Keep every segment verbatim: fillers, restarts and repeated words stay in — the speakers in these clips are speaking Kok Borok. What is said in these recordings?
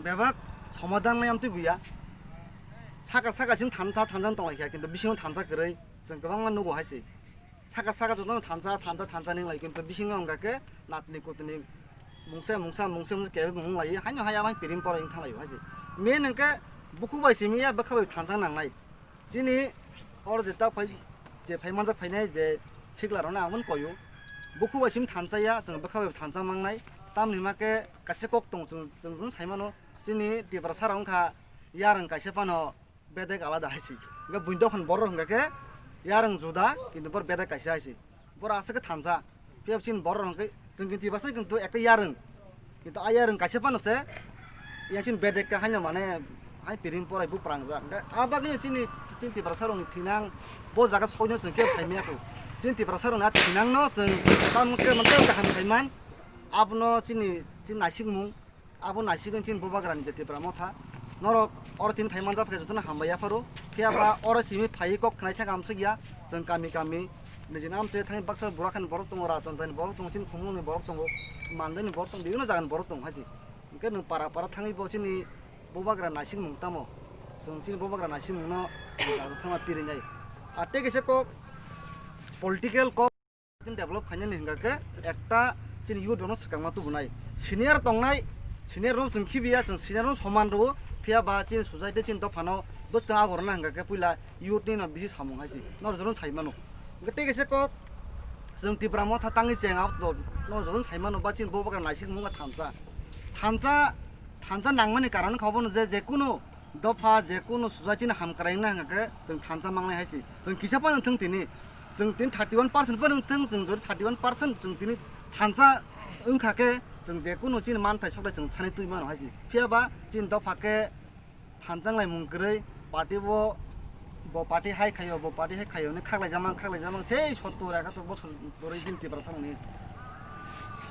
Bebak somadan nai amtwi buya. Saka saka sim thansa thansa tonglaikha, kintu bisingo thansa kwrwi chwng kwbangma nugo hai se. Saka saka jotono thansa thansa thansa ninglai, kintu bisingo wngkha khe natni kutni mungsa mungsa mungsa mungsa kebeng wnglaio, haino hai abang piring pora wng thanglaio hai se. Main hwnkhe bukhuk bai simi ya bwkha bai thansa nangnai. Chini oro je ta phai, je phai manjak phainai je sikla rokno ang bono koyo. Bukhuk bai simi thansa ya, chwng bwkha bai thansa mangnai. Tamni hima khe kaisa kok tong chwng, chwng, chwng sai mano. Chini Tiprasa rok wngkha yarwng kaisa phano bedek alada hai se. Hwnkhe buini dophani borok rok hwnkha khe yarwng juda, kintu bor bedek kaisa hai se. Bor aswk khe thansa. Phiya chini borok rok hwnkhe chwng kinti basa kintu ekta yarwng. Kintu a yarwng kaisa phano se yang chini bedek khe haino mane hai piring porai bo prangjak. Hwnkhe a bagwi chini, chini Tiprasa rokni thinang bo jaga soino chwng khe sai maya kho. Chini Tiprasa rokni a thinangno chwng tamo khe mantei kaham sai man. Abono chini, chini naisikmung. Abo naisigwi chini Bubagrani je Tipra Motha. Norok oro tini phai manjak khe jotono hambai yapharo. Phiya ba oro simi phaiwi kok khnai thang amswk ya. Chwng kami kami nijini amchwi thangwi baksa Burakhani borok tongo, Rajantaini borok tongo, chini Khumulungni borok tongo, Mandaini borok tongo, bibhinno jagani borok tongo hai se. Hwnkhe nwng para para thangwi bo chini Bubagra naisigmung tamo? Chwng chini Bubagra naisigmungno thangma pirinai. Ar tei kaisa kok political kok. Chini develop khainani hwnkha khe ekta chini youth rokno swkangma tubunai. Senior tongnai, senior rokno chwng khibiya, chwng senior rokno soman rwo, phiya ba chini society chini dophano bwskang ago rwna hwnkha khe puila youth ni no bisi samung hai se. Noro jotono sai mano. Hwnkhe tei kaisa kok chwng Tipra Motha tangwi cheng abo to noro jotono sai mano ba chini Bubagra naisikmung wngkha thansa. Thansa, thansa nangmani karon wngkha obono je, je kunu dopha, je kunu society ni hamkrai wngna hwnkha khe chwng thansa mangnai hai se. Chwng kisa phano thung tini, chwng tini thirty one percent phano thung, chwng jodi thirty one percent chwng tini thansa wngkha khe chwng je kunu chini manthai sokthai chwng sanwi twi mano hai se. Phiya ba chini dopha khe thansa wnglaimung kwrwi, party bo, bo party hai khaio, bo party hai khaio hwnwi khaklai jamang, khaklai jamang sei sottor ekator bochor kwrwi chini Tiprasa rokni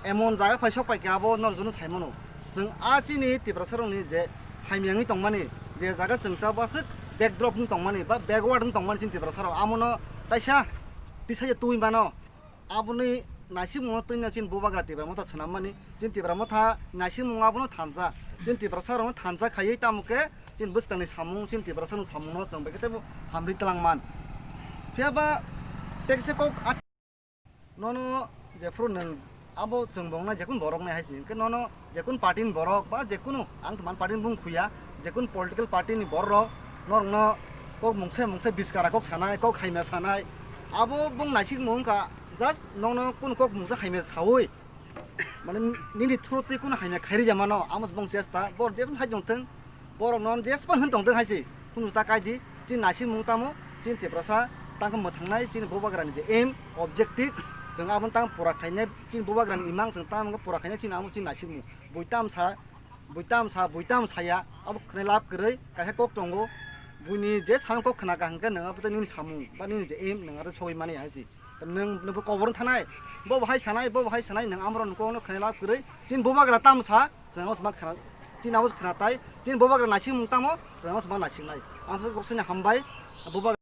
emon jaga phai sok pai khe abo noro jotono sai mano. Chwng a chini Tiprasa rokni je hamya wngwi tongmani, je jaga chwng ta bwswk backdrop wng tongmani ba backward wng tongmani chini Tiprasa rok, amono taisa tisa ya twi mano. Aboni naisikmungno twino chini Bubagra Tipra Motha swnammani, chini Tipra Motha naisikmung abono thansa. Chini Tiprasa rokno thansa khaiwi tamo khe chini bwskangni samung, chini Tiprasa rokni samungno chwng bai khe teibo hamri twlang man. Phiya ba tekse kok a Nono jephuru nwng abo chwng bongna jekun borok nai hai se, hwnkhe nono jekun party ni borok ba jekunu, ang tongmani party ni bung khuya, jekun political party ni borok rok norokno kok mungsa mungsa biskara kok sanai, kok haimya sanai, abo bung naisik mung wngkha, just nono kunu kok mungsa haimya saui, mane nini through twi kunu haimya khairi ya mano, amo se bung chesta, bor jesma hai tong thung. Borok no jespan hin tong thung hai se, kunu ta kai di, chini naisik mung tamo, chini Tiprasa tang khe mwthangnai, chini Bubagrani je aim, objective, chwng abono tang pura khainai, chini Bubagrani imang chwng tamo khe pura khainai, chini amo chini naisik mung. Bui tam sa, bui tam sa, bui tam saya, abo khwnai lab kwrwi, kaisa kok tongo, buini je sam kok khna ka hwnkhe nwng abo tei nini samung, ba nini je aim, nwng aro sogwi mani hai se. Nwng, nwng bo kobor wng thanai, bo bo hai sanai, bo bo hai sanai, nwng amorok nukung no khwnai lab kwrwi. Chini Bubagra tam sa, chwng abo sma khna, chini abo khna tai, chini Bubagra naisik mung tamo, chwng abo sma naisik nai. Ang sa kok sini hambai, Bubagra.